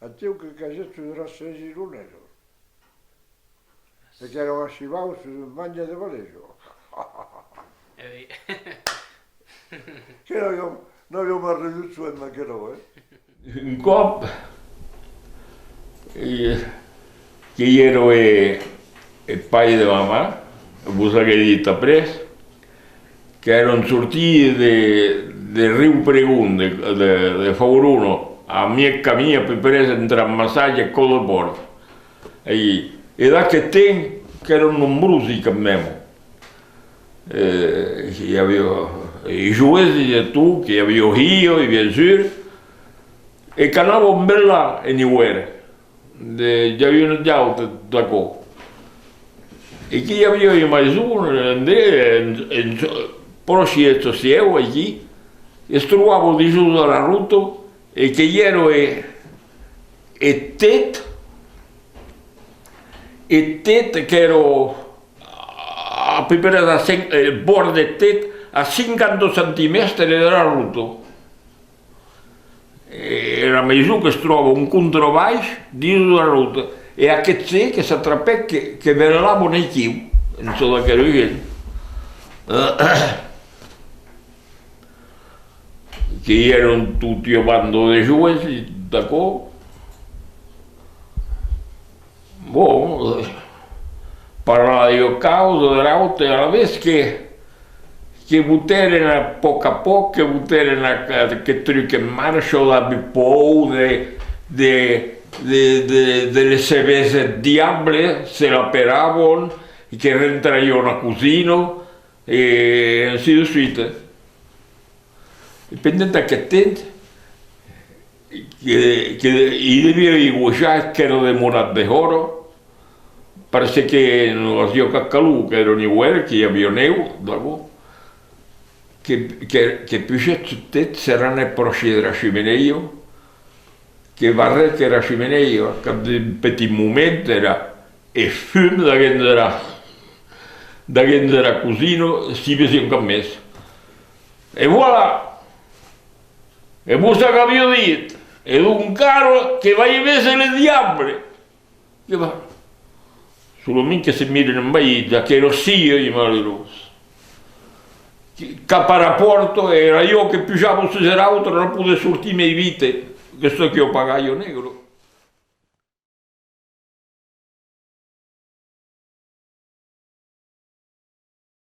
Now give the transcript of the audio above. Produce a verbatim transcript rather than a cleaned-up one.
Atiu que cagèt sus era sèsi lonesa. E qu'èra un chival sus un manja de valesa. E oui. Que n'aviam, n'aviam arridut soent d'aquerò, eh? Un còp, eh, que i èra e, e pair de mamà, vos aguèi dit après, qu'èran sortits de, de Riu Pregon, de, de, de Faurona, a mièg camin, a peu près, entre Ambassade e Còp de Pòrt. E, e d'aqueth temps qu'èran nombrosi quand même. Eh, i aviá, e joves, e tot, que i aviá hilha, e bien sûr, e qu'anavan berlar en iuèrn. De, i aviá un aute d'aquò. E que i aviá un maison, un endrech, en, en, pròchi de Socieu, aquí, es trobava dijòus a la rota, e que i èra e, e Tet, e Tet qu'èra a peu près a cent, eh, bòrd de Tet, a cinquanta centimètres de la rota. E era maison que's trobava un contrabaish dins la rota. E aqueth ser que s'atrapèc que, que berlavan aquiu, en çò d'aquera gent. Que i èran tota ua banda de joves, d'aquò. Bon, eh, parlar d'ua causa, de l'auta, e alavetz que, que botèren a pòc a pòc, que botèren a, a, que truc en marcha, d'aver paur de, de, de, de, de les cerveses diable, se l'aperavan, e que rentrarián a cosina, e ainsi de suite. E pendent aqueth temps, que, que i deviá aver ja qu'èra demorat dehòra, parce que non hasiá cap calor, qu'èra un iuèrn, que i aviá nèu, d'abòrd, que, que, que pugèt sus Tet, se n'anèc pròchi dera chimenèia, que barrèc era chimenèia, cap d'un petit moment, era, e fum daguens dera, daguens dera cosina, s'i vesián cap mès. E voilà! E vos ac aviá dit! E donc ara que vai véser le diable! Que va. Solament que se miren envaïts, aquera sieis, malurós. Cap ara pòrta, era jo que pujava sus era auta, non podè sortir mei vite, que sò que o pagaia negre.